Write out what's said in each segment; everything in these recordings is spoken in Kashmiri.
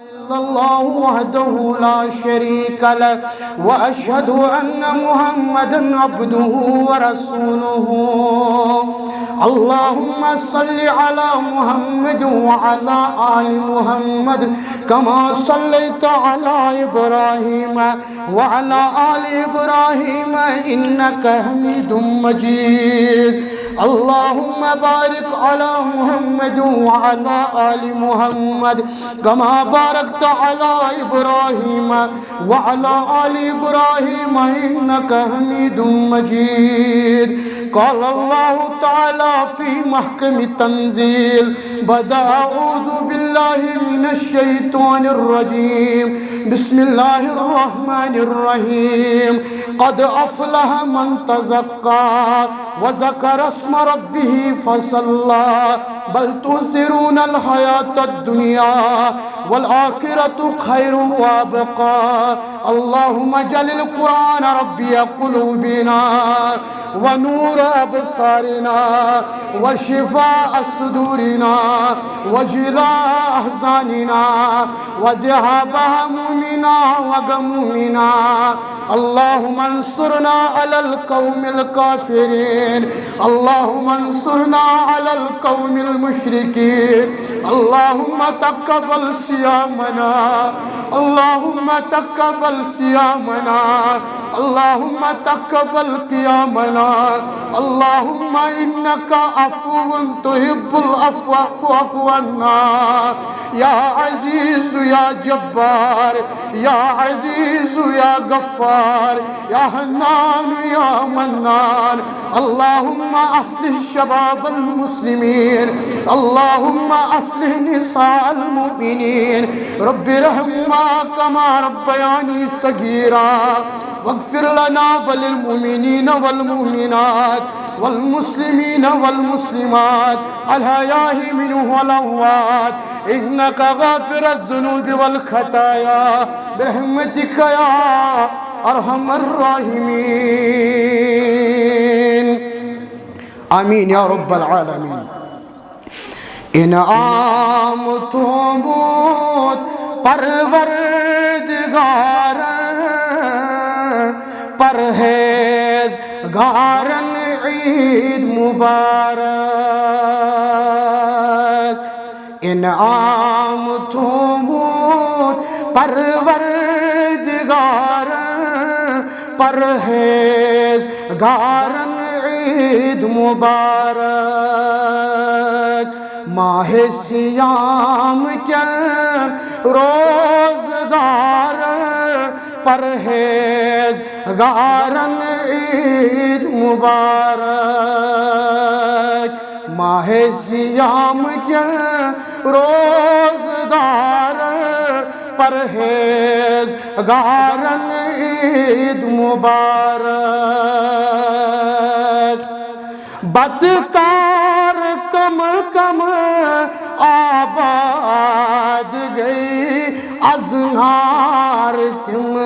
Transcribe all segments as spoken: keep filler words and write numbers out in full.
إلا الله وحده لا شريك له، وأشهد أن محمدا عبده ورسوله. اللهم صل على محمد وعلى آل محمد كما صليت على إبراهيم وعلى آل إبراهيم إنك حميد مجيد. اللهم بارك على محمد وعلى آل محمد كما باركت على إبراهيم وعلى آل إبراهيم إنك حميد مجيد. قال الله تعالى في محكم التنزيل بعد أعوذ بالله من الشيطان الرجيم. بسم الله الرحمن الرحيم. قد أفلح من تزكى وذكر اسم ربه فصلى. بل تؤثرون الحياة الدنيا والآخرة خير وأبقى. اللهم اجعل القرآن ربيع قلوبنا ونور أبصارنا وشفاء صدورنا وجلاء أحزاننا وذهاب همومنا وغمومنا. اللهم انصرنا على القوم الكافرين. اللهم انصرنا على القوم المشركين. اللهم تقبل صيامنا. اللهم تقبل صيامنا. اللهم تقبل قيامنا. اللهم إنك عفو تحب العفو فاعف عنا. يا عزيز يا جبار، يا عزيز يا غفار، يا حنان يا منان. اللهم أصلح شباب المسلمين. اللهم أصلح نساء المؤمنين. رب ارحمهما كما ربياني صغيرا. واغفر لنا وللمؤمنين والمؤمنات والمسلمين والمسلمات الأحياء منهم والأموات إنك غافر الذنوب والخطايا برحمتك يا أرحم الراحمين. آمين يا رب العالمين. انعام تھومُت پروردگارن، پرہیز گارن عید مبارک۔ انعام تھومُت پروردگارن، پرہیز گارن عید مبارک۔ ماہ صیام کٮ۪ن روزدارن، پرہیز گارن عید مبارک۔ ماہ صیام کٮ۪ن روزدارن، پرہیز گارن عید مبارک۔ بدکار کم کم آباد گٔے، از نار تِم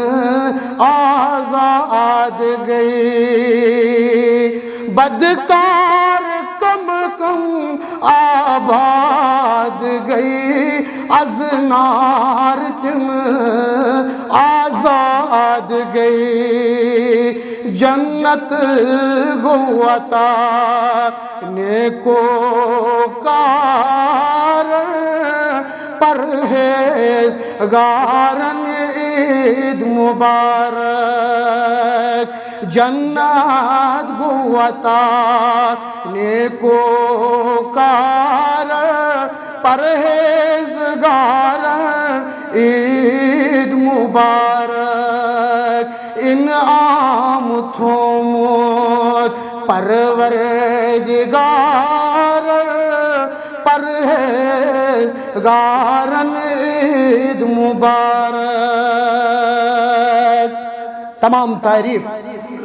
آزاد گٔے۔ بدکار کم کم آباد گٔے، از نار تِم آزاد گٔے۔ جنت گوٚو عطا نیکوکار، پرہیز گارن عید مبارک۔ جنت گوٚو عطا نیکوکار، پرہیز گارن عید مبارک۔ انعام تھومُت پروردگار، پرہیز گارن عید مبارک۔ تمام تعریف،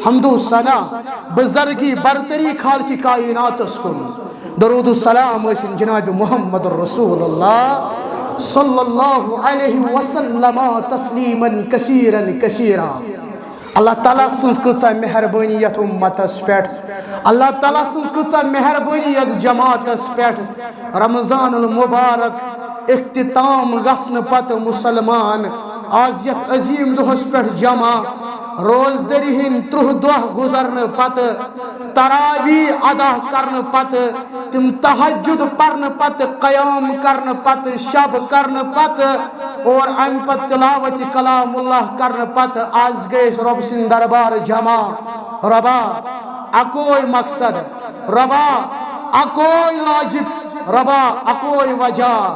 حمد و ثنا، بزرگی، برتری خالق کائناتس کن۔ درود و سلام ٲسِن جناب محمد رسول اللہ صلی اللہ علیہ وسلم تسلیما کثیرا کثیرا۔ اللہ تعالیٰ سٕنٛز کۭژاہ مہربٲنی یتھ امتس پٮ۪ٹھ، اللہ تعالیٰ سٕنٛز کۭژاہ مہربٲنی یتھ جماعتس پٮ۪ٹھ۔ رمضان المبارک اختتام گژھنہٕ پتہٕ مُسلمان آز یتھ عظیٖم دۄہس پٮ۪ٹھ جمع، روزدٔری ہٕنٛدۍ ترٕٛہ دۄہ گُزرنہٕ پتہٕ، تراویح ادا کرنہٕ پتہٕ، تِم تہجد پرنہٕ پتہٕ، قیام کرنہٕ پتہٕ، شب کرنہٕ پتہٕ اور امہِ پتہٕ تلاوت کلام اللہ کرنہٕ پتہٕ آز گٔے أسۍ رۄب سٕنٛدِ دربار جمع۔ رۄبا، اکوے مقصد، رۄبا، اکوے logic، رۄبا، اکوے وجہ۔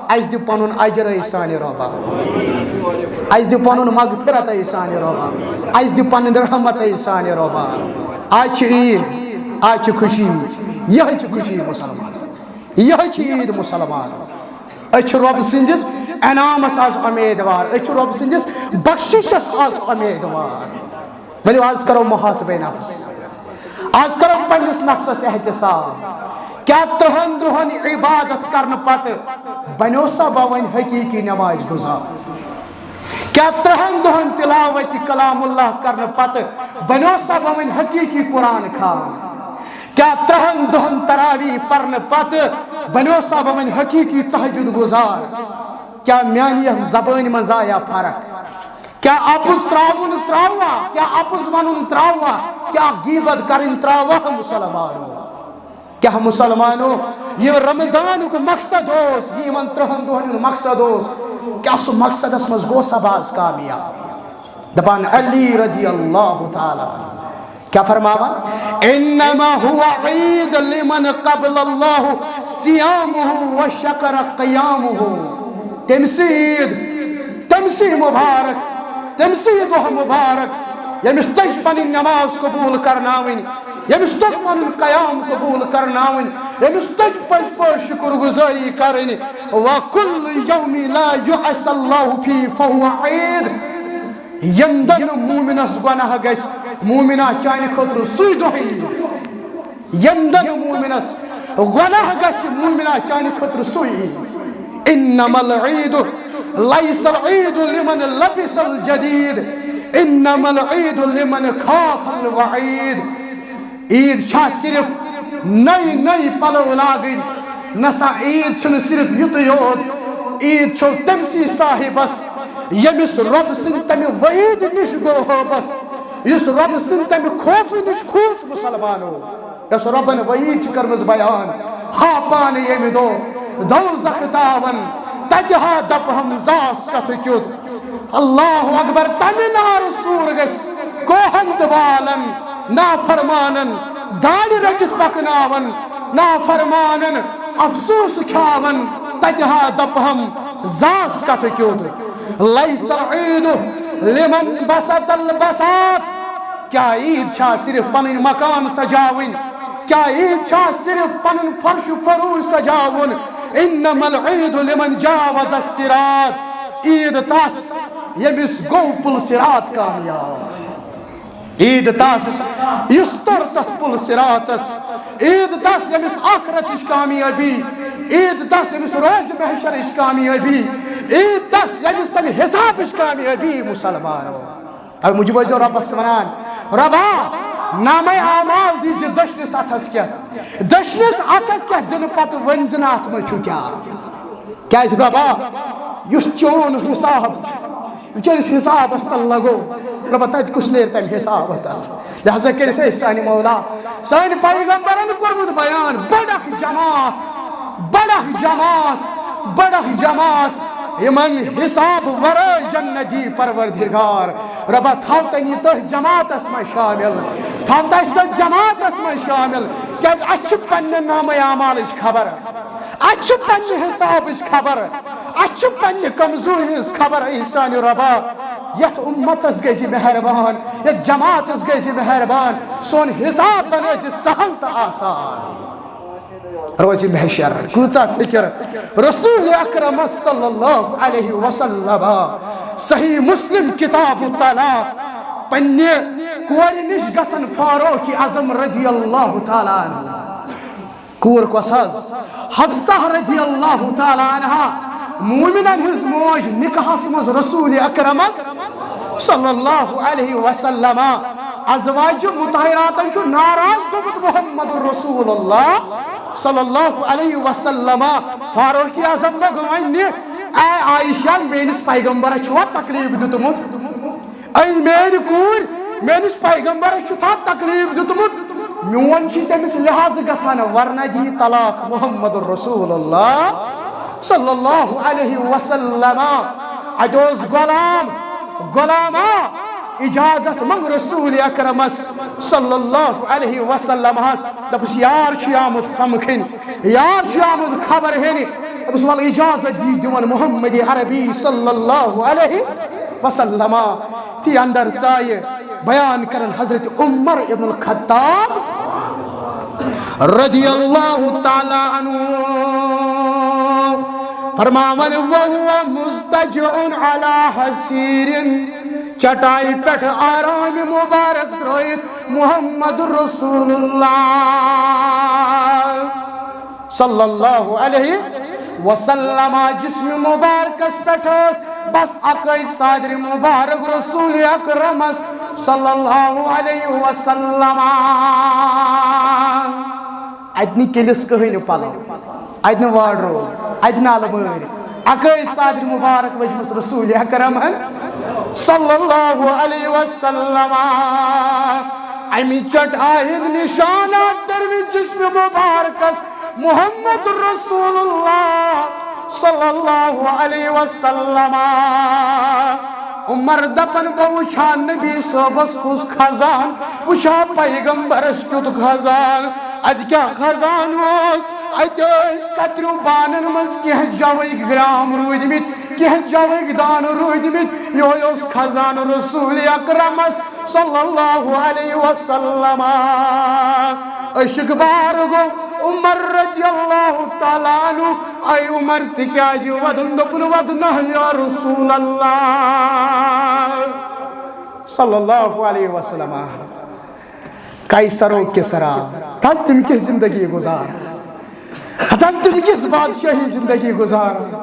اَسہِ دِ پنُن اجرے سانہِ رۄبا، اَسہِ دِ پنُن مغفرتے سانہِ رۄبا، اَسہِ دِ پنٕنۍ رحمتے سانہِ رۄبا۔ آز چھِ عیٖد، آز چھِ خوشی، یِہوٚے چھِ خوشی مُسلمان، یِہوٚے چھِ عیٖد مُسلمان۔ أسۍ چھِ رۄب سٕنٛدِس انعامس آز اُمیدوار، أسۍ چھِ رۄب سٕنٛدِس بخششس آز اُمیدوار۔ ؤلِو، آز کرو محاسبہ نفس، آز کرو پننِس نفسس احتساب۔ کیا ترٕٛہن دۄہن عبادت کرنہٕ پتہٕ بنیو سا بہٕ وۄنۍ حقیقی نماز گزار؟ کیا ترٕٛہن دۄہن تلاوت کلام اللہ کرنہٕ پتہٕ بنیو سا بہٕ وۄنۍ حقیقی قرآن خوان؟ کیا ترٕٛہن دۄہن تراویح پرنہٕ پتہٕ بنیو سا بہٕ وۄنۍ حقیقی تہجد گزار؟ کیا میانہِ یتھ زبٲنۍ منٛز آیا فرق؟ کیا اپُز تراوُن تراووا؟ کیا اپُز ونُن تراووا؟ کیا غیبت کرٕنۍ تراووا؟ مُسلمانو، کیا مُسلمانو، یہِ رمضانُک مقصد اوس، یہِ یِمن ترٕٛہن دۄہن ہُنٛد مقصد اوس، کیا سُہ مقصدس منٛز گوٚو سا باز کامیاب؟ دپان علی رضی اللہ تعالیٰ عنہ کیا فرماوان؟ انما هو عید لمن قبل اللہ صیامہ و شکر قیامہ۔ تٔمۍ سٕے عیٖد، تٔمۍ سٕے مُبارک، تٔمۍ سٕے دۄہ مُبارک، ییٚمِس تٔج پنٕنۍ نماز قبوٗل کرناوٕنۍ، ییٚمِس توٚگ پنُن قیام قبوٗل کرناوٕنۍ، ییٚمِس توٚگ پٔزۍ پٲٹھۍ شُکر گُزٲری کرٕنۍ۔ وکل یوم لا یعصی اللہ فیہ فہو عید۔ ییٚمہِ دۄہ نہٕ مومنس گۄناہ گژھِ، مومنہ، چانہِ خٲطرٕ سُے دۄہ عیٖد۔ ییٚمہِ دۄہ نہٕ مومنس گۄناہ گژھِ، مومنہ، چانہِ خٲطرٕ سُے عیٖد۔ انما العید لیس العید لمن لبس الجدید، انما العید لمن خاف الوعید۔ عیٖد چھا صرف نٔے نٔے پلو لاگٕنۍ؟ نہ سا، عیٖد چھنہٕ صرف یُتُے یوت۔ عیٖد چھو تٔمسٕے صاحبس، ییٚمِس رۄب سٕنٛدِ تمہِ وعیٖد نِش گوٚو ہٲبتھ، یُس رۄب سٕنٛدِ تمہِ خوفہٕ نِش کھوٗژ۔ مُسلمانو، یۄس رۄبن وعیٖد چھِ کٔرمٕژ بیان، ہا پانہٕ ییٚمہِ دۄہ دوزخ تاون، تتہِ ہا دپہٕ ہم زاس کتھٕ کیُتھ۔ اللہ اکبر۔ تمہِ نارٕ سوٗر گژھِ کوہن تہٕ والن، نافرمانن دالہِ رٔٹِتھ پکناون، نافرمانن افسوس کھیاون، تتہِ ہا دپہٕ ہم زاس کتھٕ کیُتھ۔ لیس العید لمن بسط البساط۔ کیا عیٖد چھا صرف پنٕنۍ مکان سجاوٕنۍ؟ کیا عیٖد چھا صرف پنُن فرش و فروش سجاوُن؟ انما العید لمن جاوز الصراط۔ عیٖد تس، ییٚمِس گوٚو پُل صراط کامیاب۔ عیٖد تس، یُس توٚر تتھ پُل صراطس۔ عیٖد تس، ییٚمِس آخرتٕچ کامیٲبی۔ عیٖد تس، ییٚمِس روزِ محشرٕچ کامیٲبی۔ عیٖد تس، ییٚمِس تمہِ حسابٕچ کامیٲبی۔ مُسلمانو، امہِ موٗجوٗب ٲسۍزیو رۄبس ونان، رۄبا، نامے اعمال دیٖزِ دٔچھنِس اتھس کٮ۪تھ۔ دٔچھنِس اتھس کٮ۪تھ دِنہٕ پتہٕ ؤنۍ زِ نہٕ اتھ منٛز چھُ کیٛاہ۔ کیٛازِ رۄبا، یُس چون حساب چھُ، یہِ چٲنِس حسابس تل لگو، رۄبا، تتہِ کُس نیرِ تمہِ حسابہٕ تل؟ لہذا کٔرِتھ ٲسۍ سانہِ مولا، سانہِ پیغمبرن کوٚرمُت بیان، بٔڑ اکھ جماعت، بٔڑ اکھ جماعت، بٔڑ اکھ جماعت، یِمن حساب ورٲے جنت دی پروردگار۔ رۄبا، تھاو تن یہِ تٔتھۍ جماعتس منٛز شٲمِل، تھاو تن اَسہِ تٔتھۍ جماعتس منٛز شٲمِل، کیٛازِ اَسہِ چھِ پننہِ نامہ اعمالٕچ خبر، اَسہِ چھِ پننہِ حسابٕچ خبر، اَسہِ چھِ پننہِ کمزوری ہٕنٛز خبر۔ اے سانہِ رۄبا، یتھ امتس گٔژھۍ مہربان، یتھ جماعتس گٔژھۍ مہربان، سون حساب بنٲوزِ سہل تہٕ آسان۔ روزِ محشر کۭژاہ فکر۔ رسول اکرم صلی اللہ علیہ وسلم، صحیح مسلم کتاب الطلاق، پننہِ کورِ نِش گژھن فاروق اعظم رضی اللہ تعالیٰ عنہ۔ کوٗر کۄس حظ؟ حفصہ رضی اللہ تعالیٰ عنہا، مومنن ہٕنٛز موج، نکاحس منٛز رسول اکرمس صلی اللہ علیہ وسلم۔ ازواج مطہراتن چھُ ناراض گوٚمُت محمد رسول اللہ صلی اللہ علیہ وسلم۔ فاروق اعظم لوٚگ وننہِ، اے عائشہ، میٲنِس پیغمبرس چھُوا تکلیف دیُتمُت؟ اے میٲنۍ کوٗر، میٲنِس پیغمبرس چھُتھا تکلیف دیُتمُت؟ میون چھُ تٔمِس لحاظ گژھان، ورنہ دی طلاق محمد رسول اللہ صلی اللہ علیہ وسلم۔ اتہِ اوس غلام، غلاما اجازت منگ رسول اکرمس صلی اللہ علیہ وسلم ہس، دپس یار چھُ آمُت سمکھٕنۍ، یار چھُ آمُت خبر ہینہِ۔ دپس ول اجازت دی، دِوان محمد عربی صلی اللہ علیہ وسلم۔ تھی اندر ژایہِ، بیان کرن حضرت عمر ابن الخطاب رضی اللہ تعالی عنہ، فرماون، وهو مضطجع على حصير، چٹائی پٮ۪ٹھ آرام مبارک ترٲیِتھ محمد رسول اللہ صلی اللہ علیہ وسلم۔ جسم مبارکس پٮ۪ٹھ ٲس بس اکٲے صدر مبارک رسول اکرمس صلی اللہ علیہ وسلم۔ اتہِ نہٕ کِلِس کٕہٕنۍ نہٕ پلو، اتہِ نہٕ wardrobe، اتہِ نہٕ المٲرۍ، اکٲے صدر مبارک وجمس رسول اکرمن صلی اللہ علیہ وسلم۔ امی چٹائی ہٕنٛدۍ نشانات ترمٕتۍ جسم مبارکس محمد رسول اللہ صلی اللہ علیہ وسلم۔ عمر دپان، بہٕ وٕچھان نبی صٲبس کُس خزان، وٕچھان پیغمبرس کیُتھ خزان۔ اتہِ کیٛاہ خزان اوس؟ اتہِ ٲسۍ کتریو بانن منٛز کینٛہہ جوٕکۍ گرام روٗدۍمٕتۍ، کینٛہہ جوٕکۍ دانہٕ روٗدۍمٕتۍ۔ یِہوٚے اوس خزان رسول اکرمس صلی اللہ علیہ وسلم۔ عشق بار گو عمر رضی اللہ تعالیٰ عنہ، اے عمر، ژٕ کیازِ ودُن؟ دوٚپُن، ودنہ یا رسول اللہ صلی اللہ علیہ وسلم۔ قیصر و کسریٰ، تس تم کس زندگی گزار۔ ہتس تم کس بادشاہی زندگی گزار،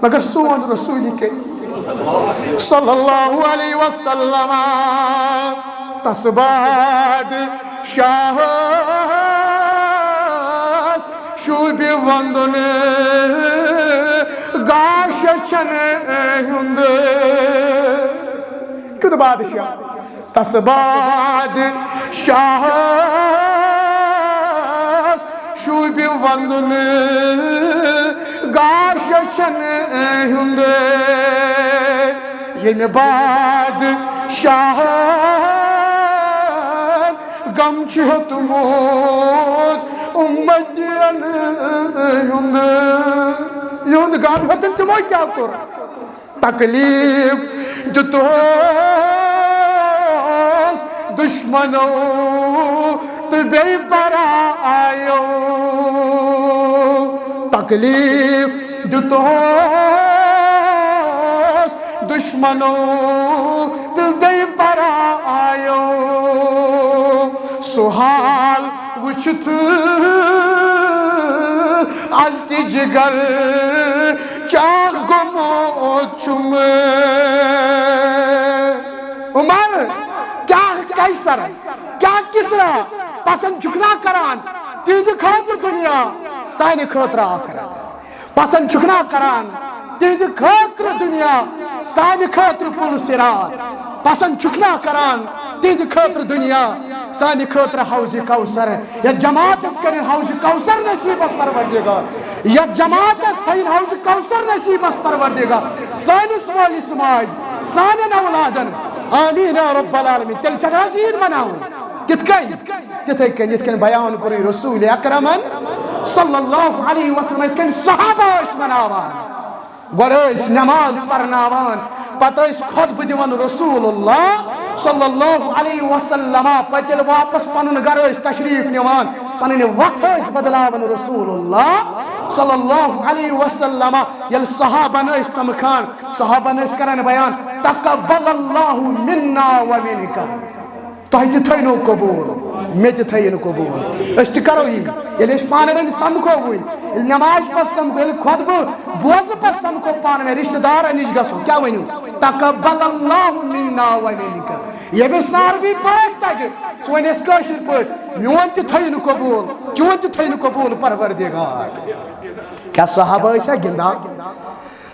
مگر سون رسول کریم صلی اللہ علیہ وسلم۔ تس بادشاہس شوٗبہِ وندُن گاشہِ چنہٕ ہُنٛد۔ کیُتھ بادشاہ؟ تس بادشاہس شوٗبہِ وندُن گاشہِ چنہٕ ہُنٛد۔ ییٚمہِ بادشاہن غم چھُ ہیوٚتمُت اُمتین ہُنٛد۔ یِہُنٛد غم ہیوٚتُن تِمو کیٛاہ کوٚر؟ تکلیف دیُتہوس دشمنو تہٕ بیٚیہِ پرایو۔ تکلیف دیُتہوس دشمنو تہٕ بیٚیہِ پرایو۔ سُہ حال وٕچھِتھ از تہِ جگر چاک گوٚمُت چھُم۔ عمر، کیٛاہ قیصر، کیٛاہ کسریٰ پسند چھُکھ نا کران تِہنٛدِ خٲطرٕ دُنیا، سانہِ خٲطرٕ آخرت؟ پسند چھُکھ نا کران تِہنٛدِ خٲطرٕ دُنیا، سانہِ خٲطرٕ پُل صراط؟ پسند چھُکھ نا کران تِہنٛدِ خٲطرٕ دُنیا، سانہِ خٲطرٕ حوض کوثر؟ یتھ جماعتس کٔرِن حوض کوثر نصیبس پروردگار، یتھ جماعتس تھٲیِن حوض کوثر نصیبس پروردگار، سٲنِس مٲلِس ماجہِ، سانٮ۪ن اولادن۔ آمین یا رب العالمین۔ تیٚلہِ چھنہٕ حظ عیٖد مناوٕنۍ؟ کِتھ کٔنۍ؟ تِتھے کٔنۍ یِتھ کٔنۍ بیان کوٚرُے رسول اکرمن صلی اللہ علیہ وسلم، یِتھ کٔنۍ صحابہ ٲسۍ مناوان۔ گۄڈٕ ٲسۍ نماز پرناوان، پتہٕ ٲسۍ خطبہٕ دِوان رسول اللہ صلی اللہ علیہ وسلم، پتہٕ ییٚلہِ واپس پنُن گرٕ ٲسۍ تشریف نِوان، پنٕنۍ وتھ ٲسۍ بدلاوان رسول اللہ صلی اللہ علیہ وسلم۔ ییٚلہِ صحابن ٲسۍ سمکھان، صحابن ٲسۍ کران بیان، تقبل اللہ منا و منک۔ تۄہہِ تہِ تھٲینو قبوٗل، مےٚ تہِ تھٲیِن قبوٗل۔ أسۍ تہِ کرو یی۔ ییٚلہِ أسۍ پانہٕ ؤنۍ سمکھو وٕنۍ، ییٚلہِ نمازِ پتہٕ سمکھو، ییٚلہِ خۄطبہٕ بوزنہٕ پتہٕ سمکھو پانہٕ ؤنۍ، رشتہٕ دارن نِش گژھو، کیٛاہ ؤنِو؟ تقبل اللہ منا و منک۔ ییٚمِس نہٕ عربی پٲٹھۍ تگہِ، سُہ وَنہِ اَسہِ کٲشِر پٲٹھۍ، میون تہِ تھٲیِو نہٕ قبوٗل، چون تہِ تھٲیِو نہٕ قبوٗل پروردگار۔ کیٛاہ صحابہ ٲسیا گِنٛدان؟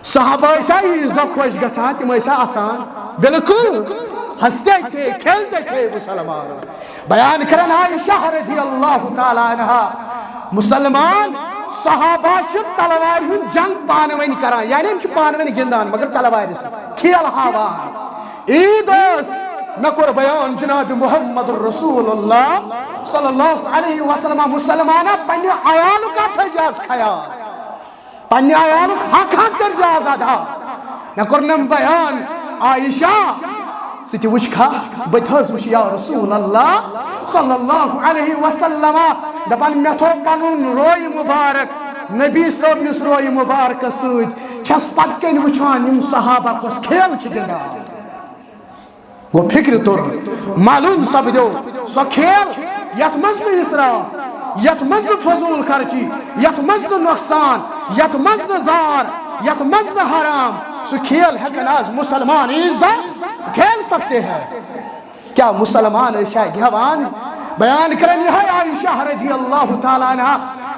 صحابہ ٲسیا عیٖذ دۄہ خۄش گژھان؟ تِم ٲسیا اَسان؟ بالکل، ہنستے تھے، کھیلتے تھے مسلمان۔ بیان کرن عائشہ رضی اللہ تعالیٰ عنہا، مسلمان صحابہ چھِ تلوارِ ہُنٛد جنگ پانہٕ ؤنۍ کران، یعنی یِم چھِ پانہٕ ؤنۍ گِنٛدان مگر تلوارِ سۭتۍ کھیل ہاوان۔ عیٖد ٲس، مےٚ کوٚر بیان جناب محمد رسول اللہ صلی اللہ علیہ وسلم، مسلمانہ پننہِ عیالُک کتھ تھٲیزِ آز خیال، پننہِ عیالُک حق حق کٔرزِ آز ادا۔ مےٚ کوٚرنم بیان عائشہ، ژٕ تہِ وٕچھکھا، بہٕ تہِ حظ وٕچھِ یا رسول اللہ صلی اللہ علیہ وسلم۔ دپان مےٚ تھوٚو پنُن روے مبارک، نبی صٲبنِس روے مبارکس سۭتۍ، چھس پتہٕ کنۍ وٕچھان یِم صحابہ کۄس کھیل چھِ گِنٛدان۔ گوٚو فکرِ توٚر، معلوم سپدیو سۄ کھیل یتھ منٛز نہٕ اسراف، یتھ منٛز نہٕ فضول خرچی، یتھ منٛز نہٕ نۄقصان، یتھ منٛز نہٕ زار، یتھ منٛز نہٕ حرام۔ سُہ کھیل ہٮ۪کن آز مسلمان عیٖذ دۄہ کھیل سکتے ہیں۔ کیا مسلمان ٲسیا گٮ۪وان؟ بیان کرن یہے عائشہ رضی اللہ تعالیٰ عنہا،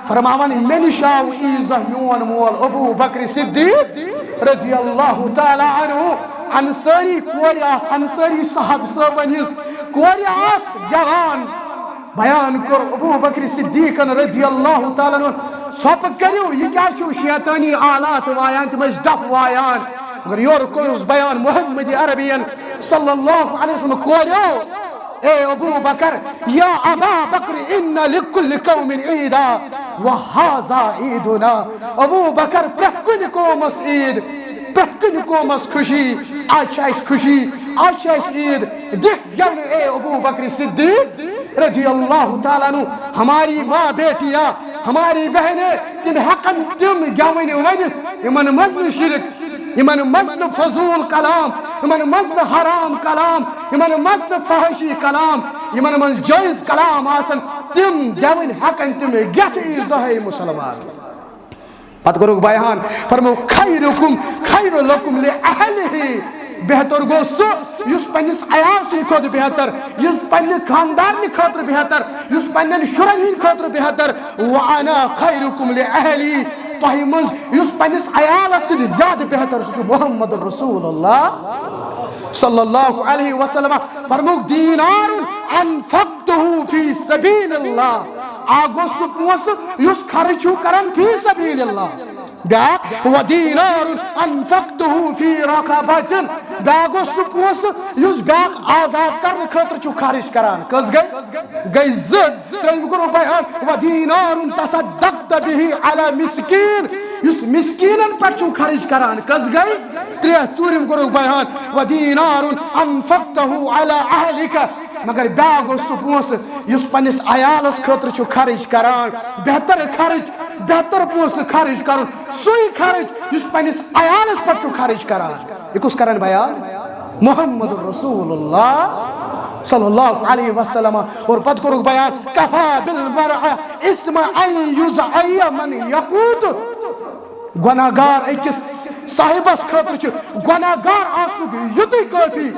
فرماوان مےٚ نِش آو عیٖذ دۄہ میون مول ابو بکر صدیق رضی اللہ تعالیٰ عنہ، انصٲری کورِ آس، انصٲری صحابہ صٲبن ہٕنٛز کورِ آس گٮ۪وان۔ بیان کوٚر ابو بکر صدیقن رضی اللہ تعالیٰ عنہ، ژھۄپہٕ کٔرِو، یہِ کیٛاہ چھُو شیطٲنی آلات وایان؟ تِم ٲسۍ ڈف وایان۔ مگر یورٕ کوٚرُس بیان محمد عربین صلی اللہ علیہ وسلم، کوریو، اے ابو بکر، یا ابا بکر، ان لکل قوم عیدا وہذا عیدنا۔ ابو بکر، پرٛٮ۪تھ کُنہِ قومس عیٖد، پرٛٮ۪تھ کُنہِ قومس خوشی، آز چھِ اَسہِ خوشی، آز چھِ اَسہِ عیٖد۔ دِکھ گٮ۪ونہٕ اے ابو بکر صدیق رضی اللہ تعالیٰ عنہ، ہماری ماں بیٹیاں، ہماری بہنیں، تِم ہٮ۪کن تِم گٮ۪وٕنۍ ؤنِتھ، یِمن منٛز نہٕ شرک، یِمن منٛز نہٕ فضول کلام، یِمن منٛز نہٕ حرام کلام، یِمن منٛز نہٕ فحشی کلام، یِمن منٛز جٲیز کلام آسن، تِم گٮ۪وٕنۍ ہٮ۪کن تِم گٮ۪تھ عیٖذ دۄہ۔ اے مسلمان، پتہٕ کوٚرُکھ بیان، فرموو، خیرکم خیر لکم لأہلہ، بہتر گوٚو سُہ یُس پننِس عیال سٕنٛدِ کھۄتہٕ بہتر، یُس پننہِ خاندارنہِ خٲطرٕ بہتر، یُس پننٮ۪ن شُرٮ۪ن ہٕنٛدِ خٲطرٕ بہتر، وانا خیرکم لأہلی، تۄہہِ منٛز یُس پننِس عیالس سۭتۍ زیادٕ بہتر، سُہ چھُ محمد رسول اللہ صلی اللہ علیہ وسلم۔ فرمووُکھ، دینار انفقتہ فی سبیل اللہ، اکھ گوٚو سُہ پونٛسہٕ یُس خرٕچ چھُو کران فی سبیل اللہ، بیٛاکھ، ودینار انفقتہ فی رقبۃ، بیٛاکھ گوٚو سُہ پونٛسہٕ یُس بیٛاکھ آزاد کرنہٕ خٲطرٕ چھُو خرٕچ کران۔ کٔژ گٔے؟ گٔے زٕ۔ ترٛیٚیِم کوٚرُکھ بیان، ودینار تصدقت بہ علی مسکین، یُس مسکیٖنن پٮ۪ٹھ چھُو خرٕچ کران۔ کٔژ گٔے؟ ترٛےٚ۔ ژوٗرِم کوٚرُکھ بیان، ودینار انفقتہ علی اہلک، مگر بیٛاکھ گوٚو سُہ پونٛسہٕ یُس پننِس عیالس خٲطرٕ چھُ خرٕچ کران۔ بہتر خرٕچ، بہتر پونٛسہٕ خرٕچ کرُن، سُے خرٕچ یُس پننِس عیالس پٮ۪ٹھ چھُ خرٕچ کران۔ یہِ کُس کران بیان؟ محمد رسول اللہ صلی اللہ علیہ وسلم۔ اور پتہٕ کوٚرُکھ بیان، کفی بالمرء اثما ان یدعی من یقوت۔ گۄناہ گار أکِس صاحبس خٲطرٕ چھُ گۄناہ گار آسنُک یُتُے کٲفی۔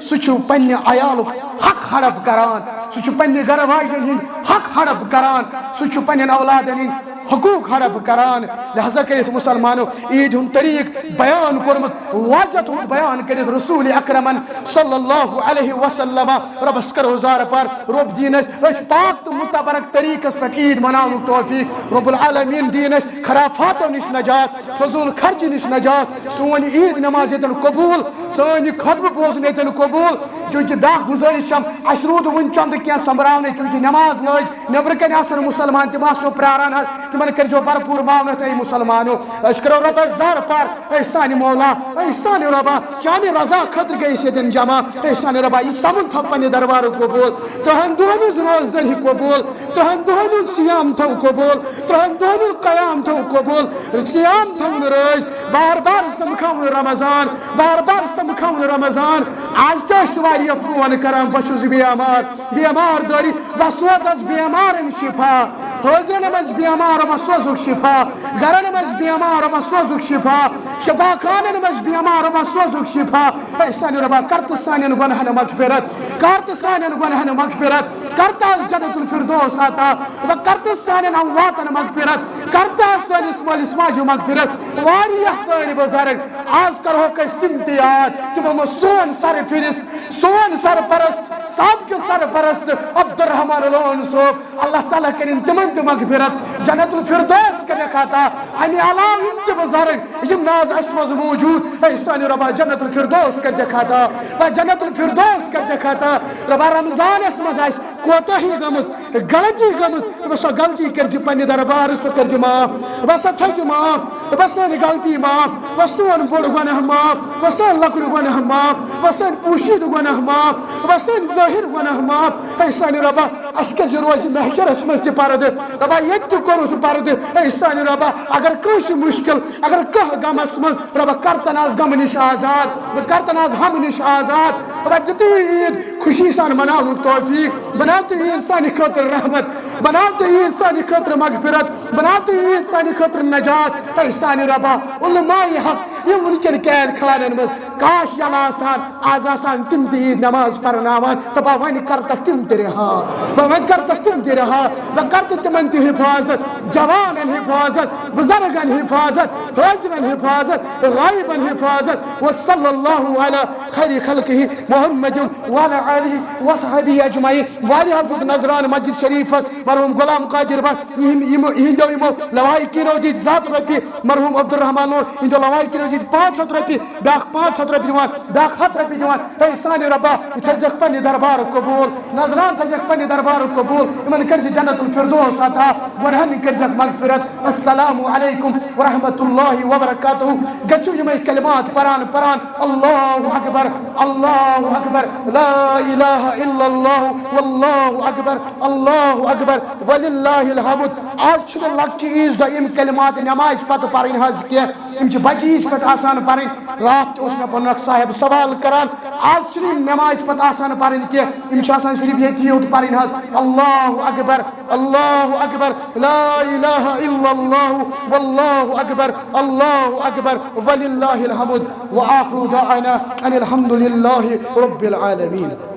سُہ چھُ پننہِ عیالُک حق ہڑپ کران، سُہ چھُ پننہِ گرٕ واجنٮ۪ن ہُنٛد حق ہڑپ کران، سُہ چھُ پننٮ۪ن اولادن ہٕنٛدۍ حقوق ہڑپ کران۔ لہذا کٔرِتھ مسلمانو عیٖد ہُنٛد طریٖق بیان کوٚرمُت، واضح تھوٚومُت بیان کٔرِتھ رسول اکرمن صلی اللہ علیہ وسلم۔ رۄبس کرو زارٕ پار، رۄب دِیِن اَسہِ أتھۍ پاک تہٕ متبرک طریٖقس پٮ۪ٹھ عیٖد مناونُک توفیٖق۔ رۄب العالمیٖن دِیِن اَسہِ خرافاتو نِش نجات، فضوٗل خرچہِ نِش نجات۔ سون یہِ عیٖد نماز ییٚتٮ۪ن قبوٗل، سٲنۍ یہِ خطبہٕ بوزُن ییٚتٮ۪ن قبوٗل۔ چوٗنٛکہِ بیٛاکھ گُزٲرِش چھَم، اَسہِ روٗد وٕنہِ چندٕ کینٛہہ سۄمبراونٕے، چوٗنٛکہِ نماز لٲج، نٮ۪برٕ کَنہِ آسَن مُسلمان، تِم آسنو پرٛاران حظ، تِمَن کٔرۍزیو بھرپوٗر معاونت۔ اے مُسلمانو، أسۍ کَرو رۄبَس زارٕ پار، اے سانہِ مولا، اے سانہِ رۄبا، چانہِ رضا خٲطرٕ گٔے أسۍ ییٚتٮ۪ن جمع۔ اے سانہِ رۄبا، یہِ سَمُن تھاو پنٛنہِ دربارُک قبوٗل، تٕرٛہَن دۄہَن ہٕنٛز روزدٲری قبوٗل، تٕرٛہَن دۄہَن ہُنٛد صیام تھاو قبوٗل، تٕرٛہَن دۄہَن ہُنٛد قیام تھاو قبوٗل، صیام تھاوُن رٲضۍ، بار بار سَمکھاوُن رمضان، بار بار سَمکھاوُن رمضان۔ آز تہِ ٲسۍ واریاہ فون کَران، بہٕ چھُس بیمار، بیمار دٲری، بہٕ سوزَس بیمارَن شفا۔ حٲضرَن منٛز بیمار، بہٕ سوزُکھ شفا۔ گَرَن منٛز بیمار، بہٕ سوزُکھ شفا۔ شفا خانَن منٛز بیمار، بہٕ سوزُکھ شفا۔ اے سانہِ رۄبا، کر تہٕ سانٮ۪ن گۄناہَن مغفرت، کر تہٕ سانٮ۪ن گۄناہَن مغفرت۔ کر تہٕ حظ جنت الفردوس عطا، وۄنۍ کر تہٕ سانٮ۪ن امواتن مغفرت، کر تہٕ حظ سٲنِس مٲلِس ماجہِ مغفرت۔ واریاہ سٲنۍ بُزرگ، آز کرہوکھ أسۍ تِم تہِ یاد، تِمو منٛز سون سرفہرست، سون سرپرست، سابقہٕ سرپرست عبدالرحمان لون صٲب، اللہ تعالیٰ کٔرِن تِمن تہِ مغفرت، جنت الفردوس کٔرِکھ عطا۔ امہِ علاوٕ یِم تہِ بُزرگ، یِم نہ حظ اَسہِ منٛز موجود، اے سانہِ رۄبا، جنت الفردوس کٔرزٮ۪کھ عطا، وۄنۍ جنت الفردوس کٔرزٮ۪کھ عطا۔ رۄبا، رمضانس منٛز آسہِ کوتاہی گٔمٕژ، غلطی گٔمٕژ، رۄبا، سۄ غلطی کٔرزِ پننہِ دربارٕ، سۄ کٔرزِ معاف، رۄبا، سۄ تھٲیزِ معاف، رۄبا، سٲنۍ غلطی معاف، رۄبا، سون بوٚڑ گۄناہ معاف، رۄبا، سٲنۍ لۄکُٹ گۄناہ معاف، رۄبا، سٲنۍ پوشیدٕ گۄناہ معاف، رۄبا، سٲنۍ ظٲہِر گۄناہ معاف۔ اے سانہِ رۄبا، اَسہِ کیٛازِ روزِ محشرس منٛز تہِ پردٕ؟ رۄبا، ییٚتہِ تہِ کوٚرُتھ پردٕ۔ اے سانہِ رۄبا، اگر کٲنٛسہِ مُشکِل، اگر کانٛہہ غمس منٛز، رۄبا، کر تن از غمہٕ نِش آزاد، کر تن از ہمہٕ نِش آزاد۔ رۄبا، دِتہٕ یہِ عیٖد خوشی سان مناونُک توفیٖق، بناو تہٕ عیٖد سانہِ خٲطرٕ رحمت، بناو تہٕ عیٖد سانہِ خٲطرٕ مغفرت، بناو تہٕ عیٖد سانہِ خٲطرٕ نجات۔ اے سانہِ رۄبا، علماء حق، یِم وٕنکٮ۪ن قید خانن منٛز، کاش یَلہٕ آسان، آز آسان تِم تہِ عیٖد نماز پرناوان۔ دپان، وۄنۍ کرتکھ تِم تہِ رہا، وۄنۍ کرتکھ تِم تہِ رہا، وۄنۍ کرتہٕ تِمن تہِ حفاظت، جوانن حفاظت، بزرگن حفاظت، حاضرن حفاظت، غائبن حفاظت۔ وصلی اللہ علی خیر خلقہ محمد وعلی آلہ وصحبہ اجمعین۔ واریاہو دیُت نذران مسجد شریفس، مرحوم غلام قادر بٹ، یِہِنٛد-، یِمو، یِہِنٛدیو یِمو لواحقیٖنو دِتۍ زٕ ہتھ رۄپیہِ، مرحوم عبدالرحمانو، یِہِنٛدیو لواحقیٖنو دِتۍ پانٛژھ ہتھ رۄپیہِ، بیٛاکھ پانٛژھ ہتھ رۄپیہِ دِوان، بیٛاکھ ہتھ رۄپیہِ دِوان۔ ہے سانہِ رۄبا، یہِ تھٲیزٮ۪کھ پننہِ دربارُک قبوٗل، نذران تھٲیزٮ۪کھ پننہِ دربارُک قبوٗل، یِمن کٔرزِ جنت الفردوس عطا، گۄنہن کٔرزٮ۪کھ مغفرت۔ السلام علیکم ورحمۃ اللہ وبرکاتہ۔ گژھِو یِمے کلمات پران پران، اللہ اکبر، اللہ اکبر، لا الہ الا اللہ، واللہ اکبر، اللہ اکبر، وللہ الحمد۔ آز چھِنہٕ لۄکچہِ عیٖذ دۄہ یِم کلمات نمازِ پتہٕ پرٕنۍ حظ کینٛہہ، یِم چھِ بجہِ عیٖذ پٮ۪ٹھ آسان پرٕنۍ۔ راتھ تہِ اوس مےٚ پنُن اکھ صاحب سوال کران، آز چھِنہٕ یِم نمازِ پتہٕ آسان پرٕنۍ کینٛہہ، یِم چھِ آسان صرف ییٚتی یوت پرٕنۍ حظ۔ اللہ اکبر، اللہ اکبر، لا الہ الا اللہ، واللہ اکبر، اللہ اکبر، وللہ الحمد، وآخر دعوانا ان الحمد للہ رب العالمین۔